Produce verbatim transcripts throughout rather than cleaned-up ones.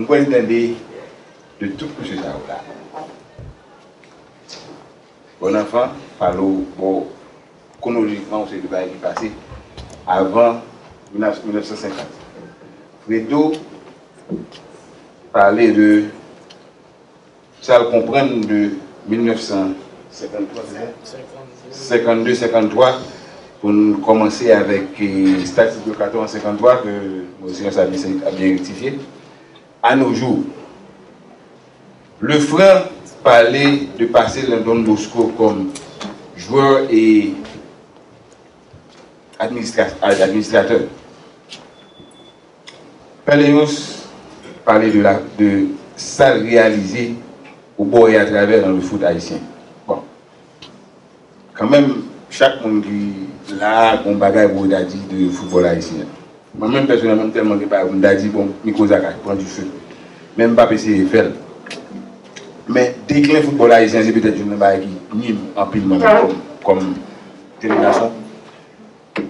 Pwen tande de tout mesye sa yo la. Bon, anfen, pale w, bon, kwonolojikman, yon seri de bagay ki pase avan mil nèf san senkant. Fredo pale de sa l konprann de mil nèf san senkant twa, se sa? Senkant de, senkant twa, pou n kòmanse avèk, eh, Stati Byokato an senkant twa, ke Monseyè Sabin a byen rektifye. À nos jours, Lefranc pale de pase nan Don Bosco kòm jwè e administra-, administratè. Pè Léonce pale de la, de sa l reyalize obò e atravè nan le foot ayisyen. Bon. Kanmenm, chak moun ki la a, gon bagay pou yo ta di de foutbòl ayisyen an. Mwen menm, pèsonèlman, m tèlman gen bagay pou m ta di, bon, mikwo sa ka pran dife. Men m p ap eseye fè l. Men deklen foutbòl ayisyen an, se petèt youn nan bagay ki nwi m anpil, mwen menm, kòm, kòm jenn gason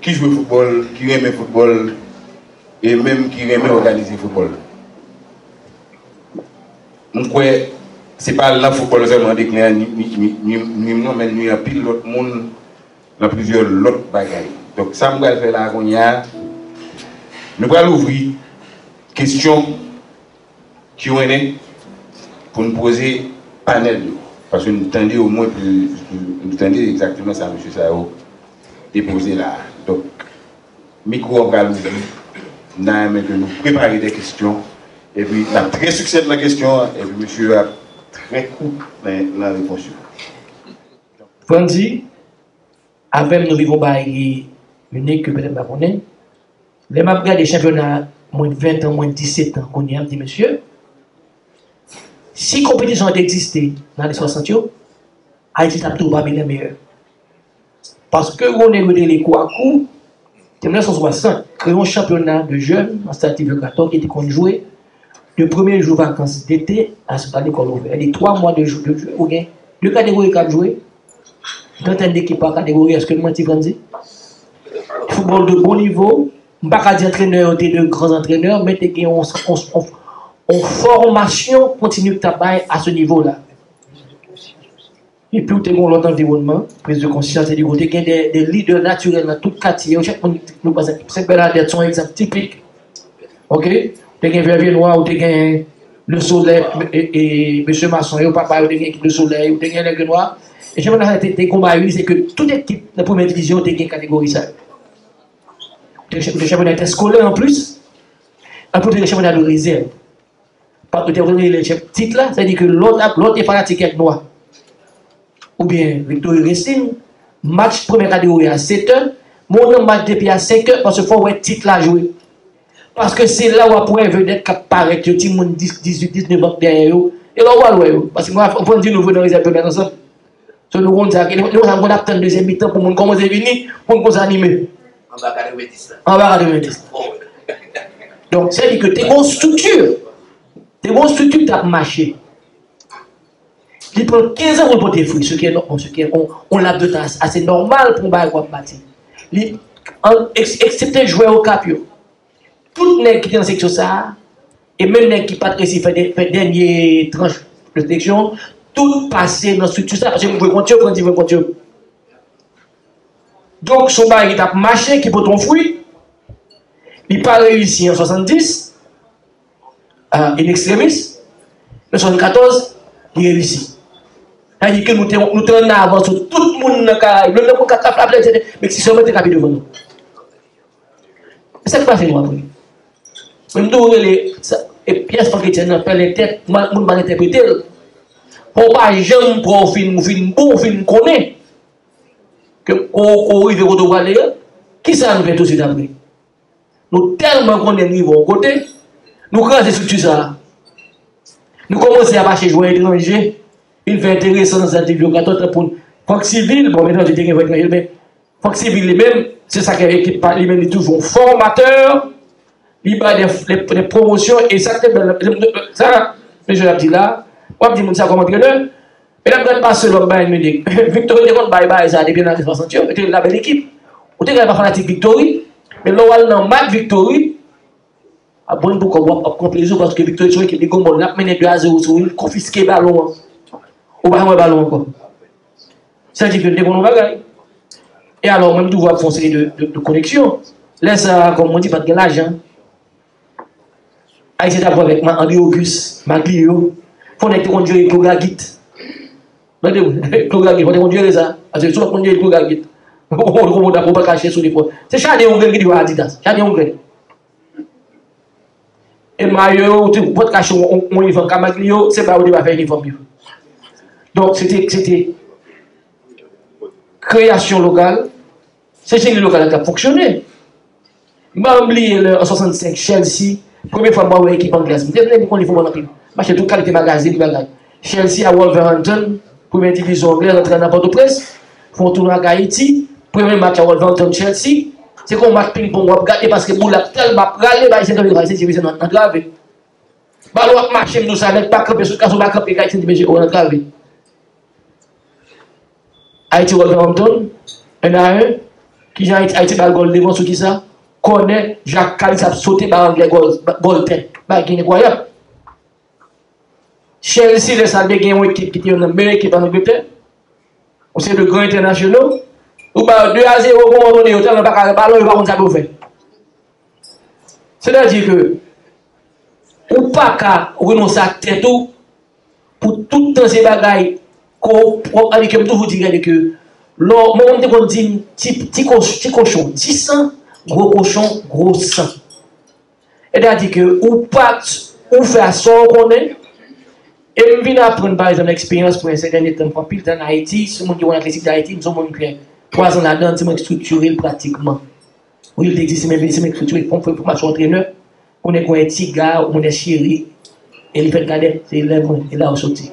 ki jwe foutbòl, ki renmen foutbòl, e menm ki renmen òganize foutbòl. M kwè se pa nan foutbòl sèlman deklen an nwi, nwi, nwi, nwi, nwi m non, men nwi anpil lòt moun nan plizyè lòt bagay. Donk, sa m pral fè la a kounye a, nou pral ouvri kesyon Q and A pou n poze panèl yo. Paske nou tande omwen pli, nou tande egzakteman sa mesye sa yo depoze la a. Donk, mikwo an pral ouvri. N a renmen ke nou prepare de kesyon. Epi, n ap trè siksent nan kesyon an. Epi, mesye yo ap trè kout nan, nan repons yo. Frandy, avè m, nou viv yon bagay ki inik, ke petèt m pa konnen. Lè m ap gade chanpyona mwens de ven an, mwens de disèt an, kounye a, m di, mesye, si konpetisyon an te egziste nan ane swasant yo, Ayiti t ap toujou pami lè meyè. Paske Rodrigue Delay Kouakou, te mil nèf san swasant, kreye yon chanpyona de jèn nan Stati Byokato ki te konn jwe de premye jou vakans dete a lekòl ouvè. Sètadi twa mwa de jou, de jwe, ou gen de kategori k ap jwe, trantèn dekip pa kategori, èske m manti, Frandy? Foutbòl de bon nivo, m pa ka di antrenè yo te de gran antrenè, men te gen yon, yon, yon, yon fòmasyon kontini k t ap bay a se nivo la. Epi ou te gen yon lòt anviwònman, priz de konsyans, se di ou te gen de, de lidè natirèl nan tout katye yo, chak moun, nou panse, Senk Bènadèt se yon egzanp tipik. Oke? Ou te gen Vèvyè Nwa, ou te gen Le Soleil, e, e, mesye Mason yo, papa yo te gen ekip Le Soleil, ou te gen Lègre Nwa. E chanpyona sa te, te gen yon bagay, se ke tout ekip nan premyè divizyon te gen kategori sa yo. Ou te, ou te chanpyona entèskolè anplis, epi ou te gen chanpyona de rezèv. Paske te rele chèf tit la, sa vle di ke lè w t ap, lè w te fanatik Èg Nwa, oubyen Victory Racing, match premyè kategori a sèt è, men w nan match depi a senk è, paske fò w wè tit la jwe. Paske se la w ap wè vedèt k ap parèt yo, timoun dis, dizuit, diznèf an k dèyè yo. E la w pral wè yo. Paske mwen, mwen di nou vre nan rezèv yo mèt ansanm. So nou konn sa, nou konn sa, nou konn ap tann dezyèm mitan pou moun kòmanse vini, pou nou konn sa anime. Anba katrevenndis la. Anba katrevenndis la. Bon. Donk, sa vle di ke te gon estrikti. Te gon estrikti k t ap mache. Li pran kenz an pou l pote fwi, ce qui est no-, bon, ce qui est on, on laps de temps assez normal pou yon bagay w ap bati. Li, an, eks-, eksepte jwè Okap yo. Tout nèg ki te nan seksyon sa a, e menm nèg ki pa t resi fè dè-, fè dènye tranch de seleksyon, tout pase nan estrikti sa a, paske m jwe kont yo, Frandy jwe kont yo. Donk, se yon bagay ki t ap mache, ki pote yon fwi. Li pa reyisi an swasanndis, ah, in extremis, men swasannkatòz, li reyisi. Sa vle di ke nou te, nou te an avans sou tout moun nan Karayib. Menm nan Konkakaf la, petèt, Meksik sèlman te kanpe devan nou. E sa k pase nou apre? Men m toujou rele sa, e pyès Franck Etienne nan pèlen tèt, moun pa entèprete l. Fò w pa janm kwè w fin, w fin bon, w fin konnen. Ke, ke, ke w rive kote w prale a, kisa nou fè tousuit apre? Nou tèlman konnen n rive yon kote, nou kraze estrikti sa a. Nou kòmanse ap achte jwè etranje, vin fè enteresan nan Stati Byokato, tankou Franck Civil, bon, etranje te gen jwè etranje, men Franck Civil li menm, se sa k ekip pa li menm, li toujou yon fòmatè, li bay de, de, de pwomosyon, e sa k te bèl, sa, mesye ap di la, w ap di moun sa kòm antrenè, men n ap gad Barcelone, Bayern Munich, Victory te konn bay bagay sa depi nan ane swasant yo, yo te la bèl ekip. Ou te ka pa fanatik Victory, men lè w al nan match Victory, Ap vann pou kòb, w ap, ap pran plezi w paske Victory se yon ekip li gon bòl, l ap mennen de a zewo sou ou, l konfiske balon an. Ou pa janm wè balon ankò. Sa di ke l te konn yon bagay. E alò, mwen, m toujou ap fè yon seri de, de, de koneksyon. Lè sa a, kòm mwen di, pa t gen lajan. Ayisyen t ap jwe avèk Ma-, André Auguste, Maglio. Fò nèg te konn jere Klogagit. Tande w, Klogagit, fò te konn jere sa. Paske si w pa t konn jere Klogagit, ou pa ka chèche sou li fò. Se Chade Hongren ki te jwe Adidas. Chade Hongren. E mayo yo, ou te, ou pa t ka chèche yon, yon, yon Ivan Camaglio, se pa yo te pa fè inifòm yo. Donk, se te, se te kreyasyon lokal, se jeni lokal la k ap fonksyone. M pa janm bliye lè, an swasannsenk, Chelsea, premye fwa m wè ekip anglè, m te vle konn li foutbòl anpil. M achte tout kalite magazin, bagay. Chelsea a Wolverhampton, premye divizyon anglè, rantre nan Pòtoprens, fè yon tounwa ak Ayiti, premye match a Wolverhampton Chelsea, se kon match pingpong w ap gade paske boul la tèlman ap rale, bay sèten bay sèten nan, nan trave. Balon ap mache, m di w sa, nèg pa kanpe sou kas, ou pa kanpe, kay sèten mesye, ou nan trave. Ayiti Wolverhampton, un à un. Kijan Ayiti, Ayiti ba l gòl devan sou kisa? Kònè, Jacques Kalixte ap sote ba anglè gòl, gòl tèt. Bagay ki enkwayab. Chelsea, lè sa, te gen yon ekip ki te youn nan meyè ekip ann Angletè. Yon seri de gran entènasyonal. Ou ba yo de a zewo, gon moman done, yo tèlman pa ka wè balon, yo pa konn sa pou yo fè. Sètadi ke ou pa ka renonse ak tèt ou pou tout tan se bagay ko, ko, adi ke m toujou di gade ke lò, mwen menm te konn di m ti, ti, koch, ti kochon di san, gwo kochon gwo san. Sètadi ke ou pa t, ou fè a sa w konnen. E m vin aprann, pa egzanp, eksperyans pou yon sèten dènye tan, m fè anpil tan ann Ayiti, se moun ki konn atletik Dayiti, m se yon moun ki fè twa zan ladan, se mwen ki estriktire l pratikman. Wi, l te egziste, men se mwen ki estriktire l, fòmasyon antrenè, konnen kwen Tiga, konnen Cheri, e li fèt Kadè, se elèv mwen, e la yo soti.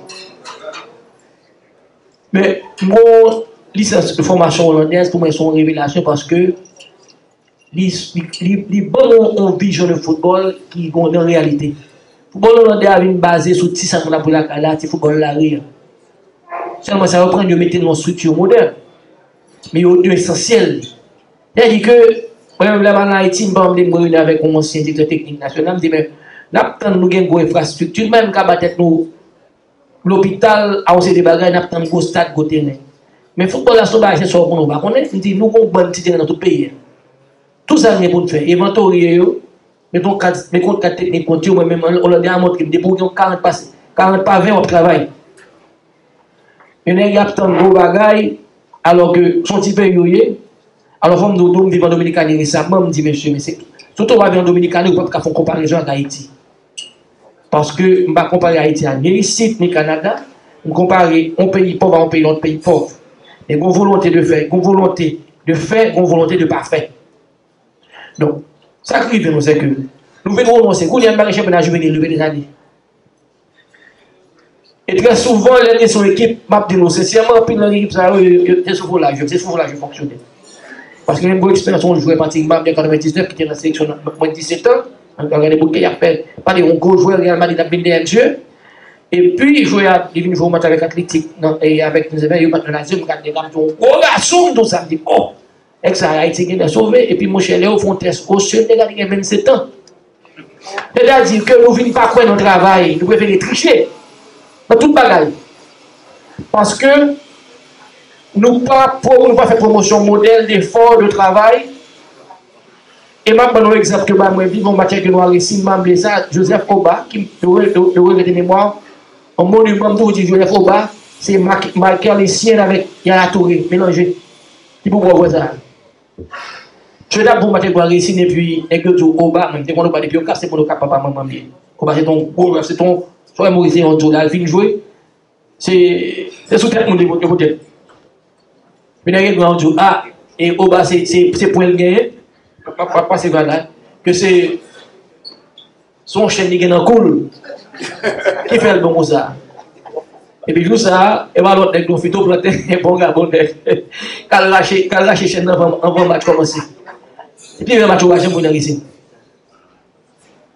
Men, m gon lisans de fòmasyon olandèz, pou mwen, se yon revelasyon paske li, li, li, li ban m yon, yon vizyon de foutbòl ki gon nan reyalite. Foutbòl olandè a vin baze sou ti sa moun ap jwe lakay la, ti foutbòl lari a. Sèlman sa yo pran, yo mete l nan yon estrikti modèn. Men yo, yo esansyèl. Sètadi ke, mwen menm lè m al Ayiti, m pa janm te mwen reyini avèk yon ansyen direktè teknik nasyonal, m di, men, n ap tann nou gen gwo enfrastrikti, nou pa menm ka ba tèt nou lopital, a yon seri de bagay, n ap tann gwo stad, gwo teren. Men foutbòl la se yon bagay, se sa w konnen, ou pa konnen. M di, nou gon bann ti teren nan tout peyi a. Tout sa n gen pou n fè, envantorye yo, met yon kad, met yon kad teknik kont yo, mwen menm, Olandè a montre m, depi w gen yon karant pase, karant pa ven, w ap travay. Men nèg y ap tann gwo bagay, alò ke se yon ti peyi yo ye. Alò, fò m di w tou, m viv an Dominikani resaman, m di, mesye, men se, si w tou pa viv an Dominikani, ou p ap ka fè yon konparezon ak Ayiti. Paske m pa konpare Ayiti a ni isit, ni Kanada. M konpare yon peyi pòv a yon peyi, yon peyi pòv. Men gon volonte de fè, gon volonte de fè, gon volonte de pa fè. Donk, sa k rive nou, se ke nou vin renonse. Kounye a, m pa gen chanpyona jivenil depi dèzane. E trè souvan, lè n gen sou ekip, m ap di nou sensèman, anpil nan ekip sa yo, yo, yo, se sou volaj yo, se sou volaj yo fonksyone. Paske m gen gwo eksperyans yon jwè pati m ap de katrevendiznèf ki te nan seleksyon nan mwen disèt an, an gade bouke y ap fè, pale yon gwo jwè Real Madrid ap vin dèyè misye. Epi jwè a, li vin jwe yon match avèk Atletik nan, e avèk Nizèbè, yo bat nan Lazio, m gade nèg la, m di yon gwo gason, m di w sa, m di, oh! Nèg sa Ayiti genlè sove, epi monchè, lè yo fè yon tès osye, nèg la te gen vennsenk an. Sètadi ke nou vin pa kwè nan travay, nou prefere triche nan tout bagay. Paske nou pa, nou pa fè pwomosyon modèl de fò, de travay. E m ap ban nou egzanp ke ba mwen viv yon match ke nou a resi, m pa bliye sa, Joseph Oba, ki de, de, de regrete memwa, yon moniman, m toujou di Joseph Oba, se Michael Essien avèk Yaya Touré melanje. Ki pou wè sa. Joseph ap bon match pou Aresin epi nèg yo di w Oba, mwen m te konn Oba depi Okap, se moun Okap papa manman m ye. Oba se ton gwo rèv, se ton, sa w wè Moise Léon di w la, l fin jwe. Se, se sou tèt moun yo pote l. Epi nèg yo di w, a, e Oba se, se, se pwen l genyen. Pa, pa, pa se bagay. Ke se, se yon chèn li gen nan kou l ki fè l bon konsa. Epi jou sa a, e pa lòt nèg non, Fito Planten, bon gabonè, k al rache, k al rache chèn nan anvan, anvan match kòmanse. Epi lè match ou pa janm wè nan resin.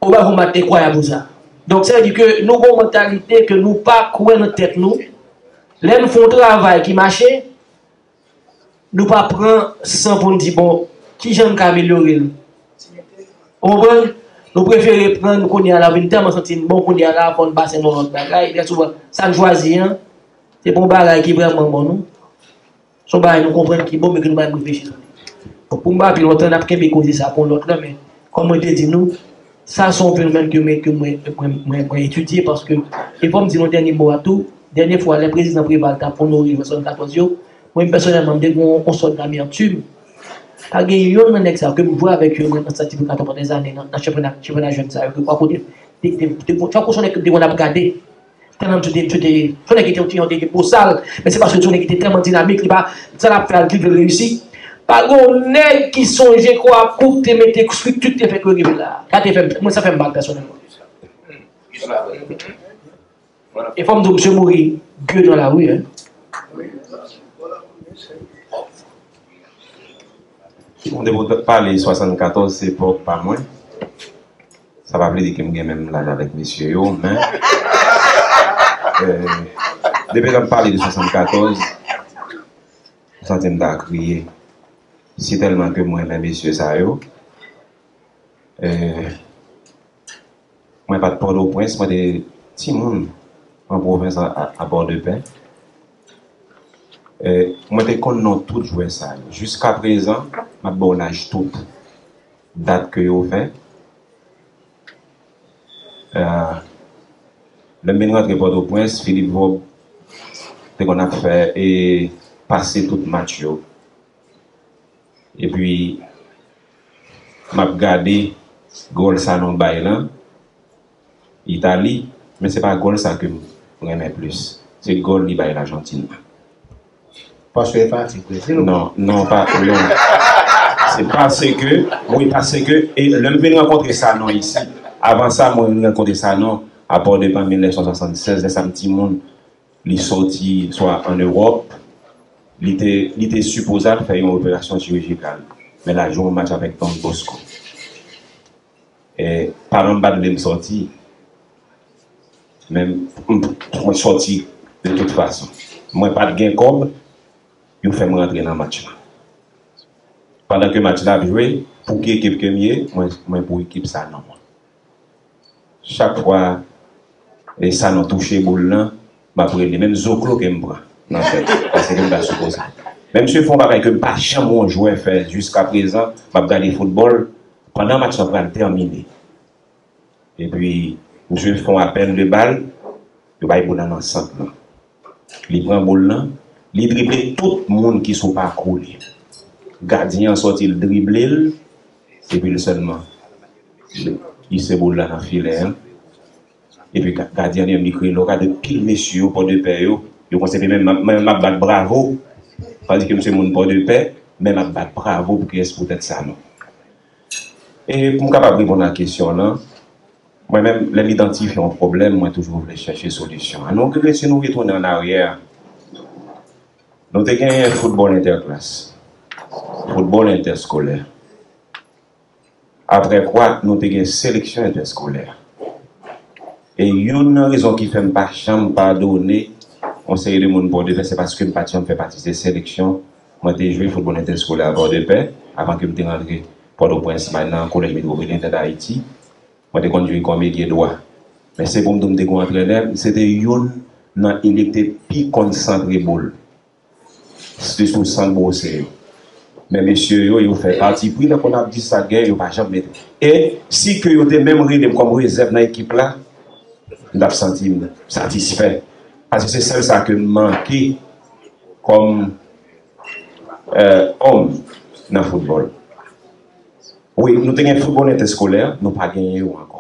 Ou pa fè yon match enkwayab konsa. Donk, sa vle di ke nou gen yon mantalite ke nou pa kwè nan tèt nou. Lè nou fè yon travay ki mache, nou pa pran san pou n di, bon, kijan n ka amelyore l? Ou konprann? Nou prefere pran nou kounye a la, vin tèlman santi n bon kounye a la, fò n pase nan lòt bagay. Trè souvan, sa n chwazi an, se pa yon bagay ki vrèman bon, non. Se yon bagay nou konprann ki bon, men ke nou pa menm reflechi sou li. Bon, pou m pa pi lontan, n ap kenbe koze sa pou yon lòt lè, men kòm mwen te di nou, sa se yon fenomèn ke mwen, ke mwen, mwen, mwen, mwen etidye, paske, e fò m di nou dènye mo a tou, dènye fwa, lè prezidan Preval t ap onore jwè swasannkatòz yo, mwen menm pèsonèlman, m te gen yon, yon sòt damertim. Pa gen yonn nan nèg sa yo ke m jwe avèk yo, mwen, nan Santificato pandan dèzane, nan, nan chanpyona, chanpyona jèn sa yo, ke kwa kote, te, te, te, te, tankou se yon nèg ke m te konn ap gade. Tèlman m te, te, te, se yon nèg ki te, te, te, te bosal, men se paske se yon nèg ki te tèlman dinamik, li pa, sa l ap fè a, li vle reyisi. Pa gen yon nèg ki sonje kwa kout te mete strikti te fè ke rive la. Sa te fè m, mwen, sa fè m mal pèsonèlman. E fò m di w, misye mouri de nan lari, en. Bon, depi w pale swasannkatòz, se epòk pa mwen. Sa pa vle di ke m gen menm laj avèk mesye yo, men, eh, depi lè m pale de swasannkatòz, m santi m ta kriye. Si tèlman ke m renmen mesye sa yo. Eh, mwen pa t Pòtoprens, mwen te timoun an pwovens a, a, a Pòdepè. Eh, mwen te konn non tout jwè sa yo. Jiska prezan, m ap ba w laj tout dat ke yo fè. Eh, lè m vin rantre Pòtoprens, Philippe Vob te konn ap fè e pase tout match yo. Epi, m ap gade gòl Sanon bay lan, Itali, men se pa gòl sa ke m renmen plis. Se gòl li bay Lajantin nan. Paske e fanatik Brezil ou? Non, non, pa, non. Se paske, wi, paske, e lè m vin rankontre Sanon isi, avan sa, mwen rankontre Sanon a Pòdepè an mil nèf san swasannsèz, lè sa m timoun, li sòti swa an Ewòp, li te, li te sipoze al fè yon operasyon chirijikal, men l al jwe yon match avèk Don Bosco. E, paran m pa t vle m sòti, men m, mwen sòti de tout fason. Mwen pa t gen kòb, yo fè m rantre nan match la. Pandan ke match la ap jwe, pou ki ekip ke m ye, mwen, mwen pou ekip Sanon an. Chak fwa, e, Sanon touche boul lan, m ap rele. Menm zoklo ke m pran nan tèt, paske m pa sipoze. Men misye fè yon bagay ke m pa janm wè yon jwè fè jiska prezan, m ap gade foutbòl, pandan match lan pral tèmine. Epi, misye fè yon apèl de bal, yo bay boul lan nan sant lan. Li pran boul lan, li drible tout moun ki sou pakou li. Gadyen an sòti, l drible l, epi l sèlman glise boul la nan filè an. Epi ga-, gadyen an li menm li kriye. Lè w gade pil mesye yo, Pòdepè yo, yo panse ke menm m ap, menm m ap bat bravo, paske m se moun Pòdepè, men m ap bat bravo pou kiyès? Poutèt Sanon. E pou m kapab reponn a kesyon w lan, mwen menm, lè m idantifye yon pwoblèm, mwen toujou vle chèche solisyon an. Nou rete, si nou retounen an aryè, nou te genyen foutbòl entèklas, foutbòl entèskolè. Apre kwa, nou te gen seleksyon entèskolè. E youn nan rezon ki fè m pa janm padone yon seri de moun Pòdepè, se paske m pa t janm fè pati de seleksyon. Mwen te jwe foutbòl entèskolè a Pòdepè, avan ke m te rantre Pòtoprens, nan Collège Métropolitain d'Haïti. Mwen te konn jwe kòm elye dwa. Men se pou m di w m te gen yon antrenè, se te youn nan elye ki te pi konn santre boul. Sitou sant bwose yo. Men mesye yo, yo fè patipri, lè konn ap di sa gen, yo pa janm mete. E si ke yo te menm rele m kòm rezèv nan ekip la, m t ap santi m satisfè. Paske se sèl sa ke m manke kòm, eh, òm nan foutbòl. Wi, nou te gen foutbòl entèskolè, nou pa genyen yo ankò.